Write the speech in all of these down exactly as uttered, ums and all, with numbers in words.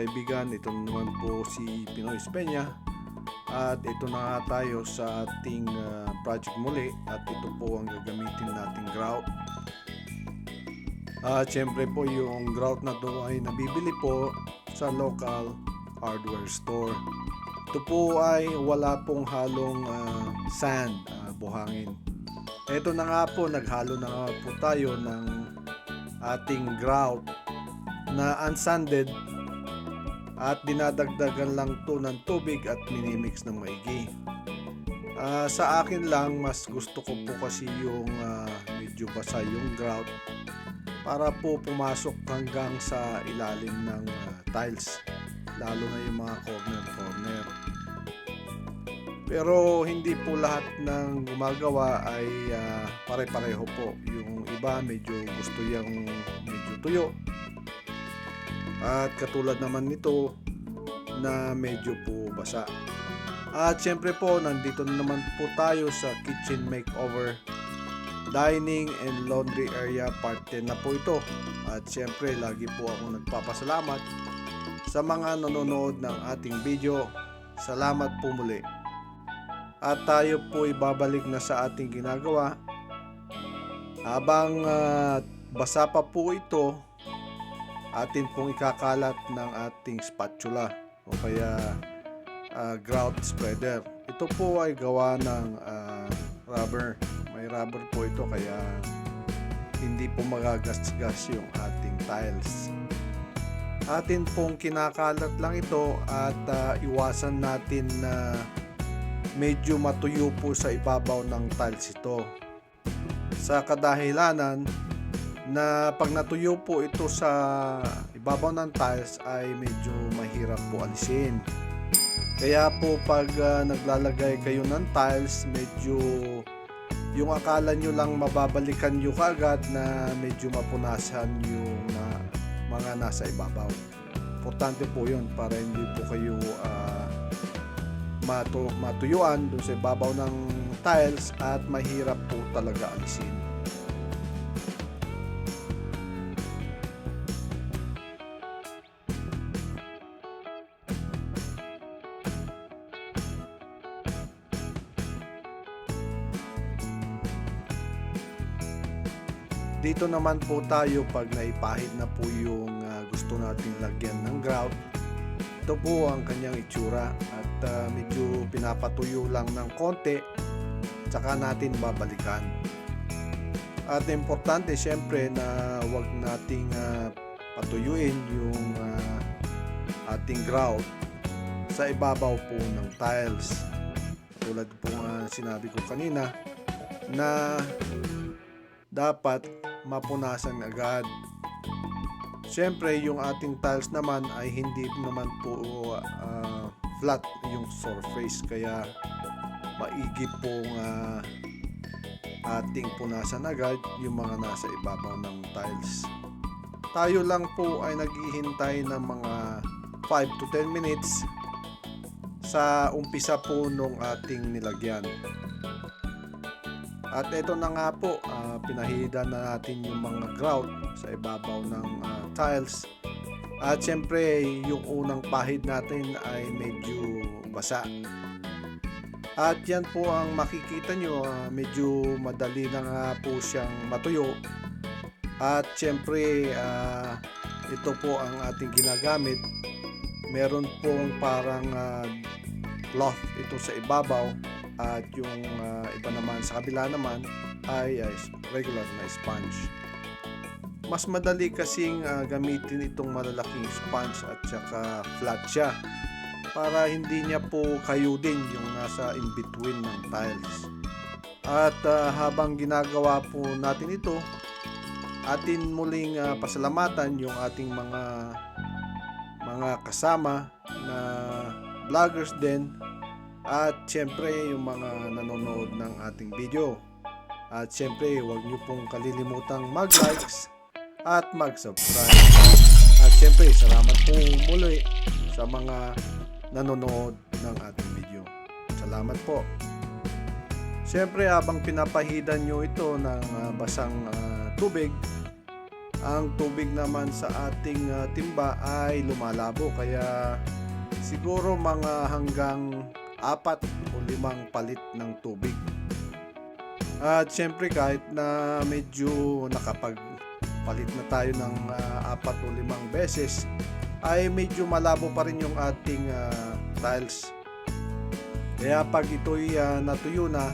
kaibigan, ito naman po si Pinoy Espeña. At ito na nga tayo sa ating, ah, project muli. At ito po ang gagamitin nating grout. At syempre po, yung grout na to ay nabibili po sa local hardware store. Ito po ay wala pong halong, ah, sand, ah, buhangin. Eto na nga po, naghalo na nga po tayo ng ating grout na unsanded at dinadagdagan lang to ng tubig at minimix ng maigi. Ah, sa akin lang, mas gusto ko po kasi yung, ah, medyo basa yung grout para po pumasok hanggang sa ilalim ng, ah, tiles, lalo na yung mga corner-corner. Pero hindi po lahat ng gumagawa ay, ah, pare-pareho po. Yung iba medyo gusto yung medyo tuyo. At katulad naman nito na medyo po basa. At syempre po, nandito na naman po tayo sa kitchen makeover, dining and laundry area part ten na po ito. At syempre, lagi po ako nagpapasalamat sa mga nanonood ng ating video. Salamat po muli. At tayo po ibabalik na sa ating ginagawa. Habang, ah, basa pa po ito, atin pong ikakalat ng ating spatula o kaya, ah, grout spreader. Ito po ay gawa ng, ah, rubber. May rubber po ito, kaya hindi po magagasgas yung ating tiles. Atin pong kinakalat lang ito at, ah, iwasan natin na medyo matuyo po sa ibabaw ng tiles ito. Sa kadahilanan na pag natuyo po ito sa ibabaw ng tiles ay medyo mahirap po alisin. Kaya po pag, ah, naglalagay kayo ng tiles, medyo yung akala nyo lang mababalikan nyo kaagad na medyo mapunasan yung, ah, mga nasa ibabaw. Importante po yun para hindi po kayo, ah, matu-, matuyuan doon sa ibabaw ng tiles at mahirap po talaga alisin. Dito naman po tayo pag naipahid na po yung, ah, gusto nating lagyan ng grout. Ito po ang kanyang itsura at, ah, medyo pinapatuyo lang ng konti, tsaka natin babalikan. At importante, siyempre, na wag nating, ah, patuyuin yung, ah, ating grout sa ibabaw po ng tiles. Tulad po nga sinabi ko kanina na dapat mapunasan agad. Siyempre, yung ating tiles naman ay hindi naman po, ah, flat yung surface, kaya maigi pong, ah, ating punasan agad yung mga nasa ibabaw ng tiles. Tayo lang po ay naghihintay ng mga five to ten minutes sa umpisa po nung ating nilagyan. At eto na nga po, ah, pinahidan na natin yung mga grout sa ibabaw ng, ah, tiles. At siyempre, yung unang pahid natin ay medyo basa. At yan po ang makikita nyo, ah, medyo madali na nga po siyang matuyo. At siyempre, ah, ito po ang ating ginagamit. Meron pong parang, ah, cloth ito sa ibabaw at yung, ah, iba naman sa kabila naman ay, ay regular na sponge. Mas madali kasing, ah, gamitin itong malalaking sponge at saka flat siya para hindi niya po kayudin yung nasa in between ng tiles. At, ah, habang ginagawa po natin ito, atin muling, ah, pasalamatan yung ating mga, mga kasama na vloggers din at siyempre yung mga nanonood ng ating video. At siyempre, huwag niyo pong kalilimutang mag-likes at mag-subscribe. At siyempre, salamat po muli sa mga nanonood ng ating video. Salamat po. Siyempre, habang pinapahidan nyo ito ng, ah, basang, ah, tubig, Ang tubig naman sa ating, ah, timba ay lumalabo, kaya siguro mga hanggang apat o limang palit ng tubig. At siyempre, kahit na medyo nakapagpalit na tayo ng, ah, apat o limang beses, ay medyo malabo pa rin yung ating, ah, tiles. Kaya pag ito'y, ah, natuyo na,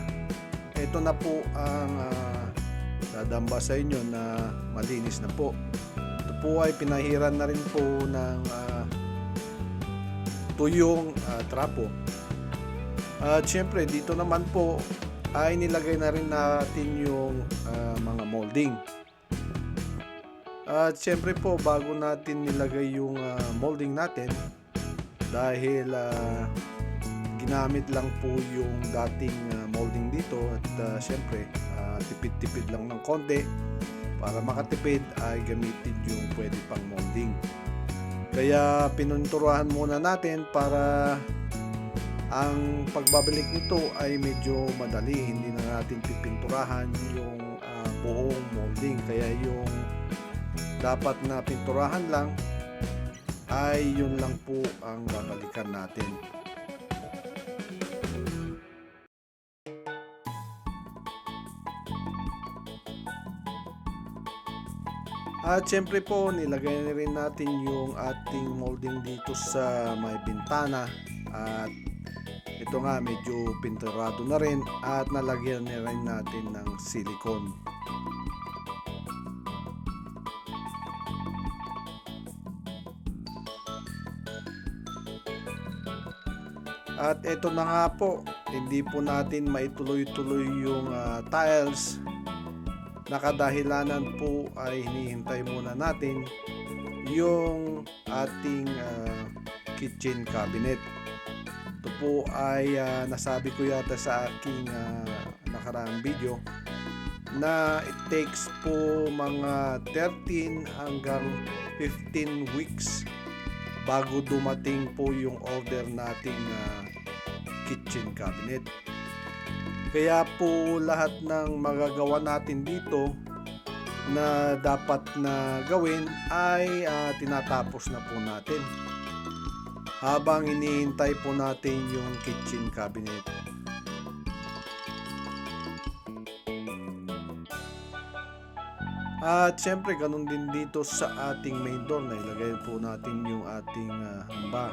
ito na po ang, ah, dadamba sa inyo na malinis na po. Ito po ay pinahiran na rin po ng, ah, tuyong, ah, trapo. At siyempre, dito naman po ay nilagay na rin natin yung, ah, mga molding. At siyempre po, bago natin nilagay yung, ah, molding natin, dahil, ah, ginamit lang po yung dating, ah, molding dito at, ah, siyempre, ah, tipid-tipid lang ng konti. Para makatipid ay gamitin yung pwede pang molding. Kaya pinunturahan muna natin para ang pagbabalik nito ay medyo madali, hindi na natin pipinturahan yung, ah, buong molding. Kaya yung dapat na pinturahan lang ay yun lang po ang babalikan natin. At siyempre po, nilagay na rin natin yung ating molding dito sa may bintana. At ito nga, medyo pinturado na rin at nalagyan na rin natin ng silicone. At eto na nga po, hindi po natin maituloy-tuloy yung, ah, tiles. Nakadahilanan po ay hinihintay muna natin yung ating, ah, kitchen cabinet. Ito po ay, ah, nasabi ko yata sa aking, ah, nakaraang video na it takes po mga thirteen hanggang fifteen weeks bago dumating po yung order nating, ah, kitchen cabinet. Kaya po lahat ng magagawa natin dito na dapat na gawin ay, ah, tinatapos na po natin habang hinihintay po natin yung kitchen cabinet. At siyempre, ganun din dito sa ating main door, nailagay po natin yung ating, ah, hamba.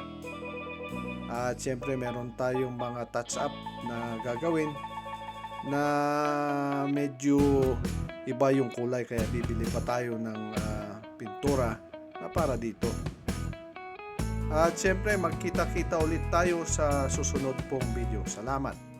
At siyempre, meron tayong mga touch-up na gagawin na medyo iba yung kulay, kaya bibili pa tayo ng, ah, pintura na para dito. At siyempre, magkita-kita ulit tayo sa susunod pong video. Salamat!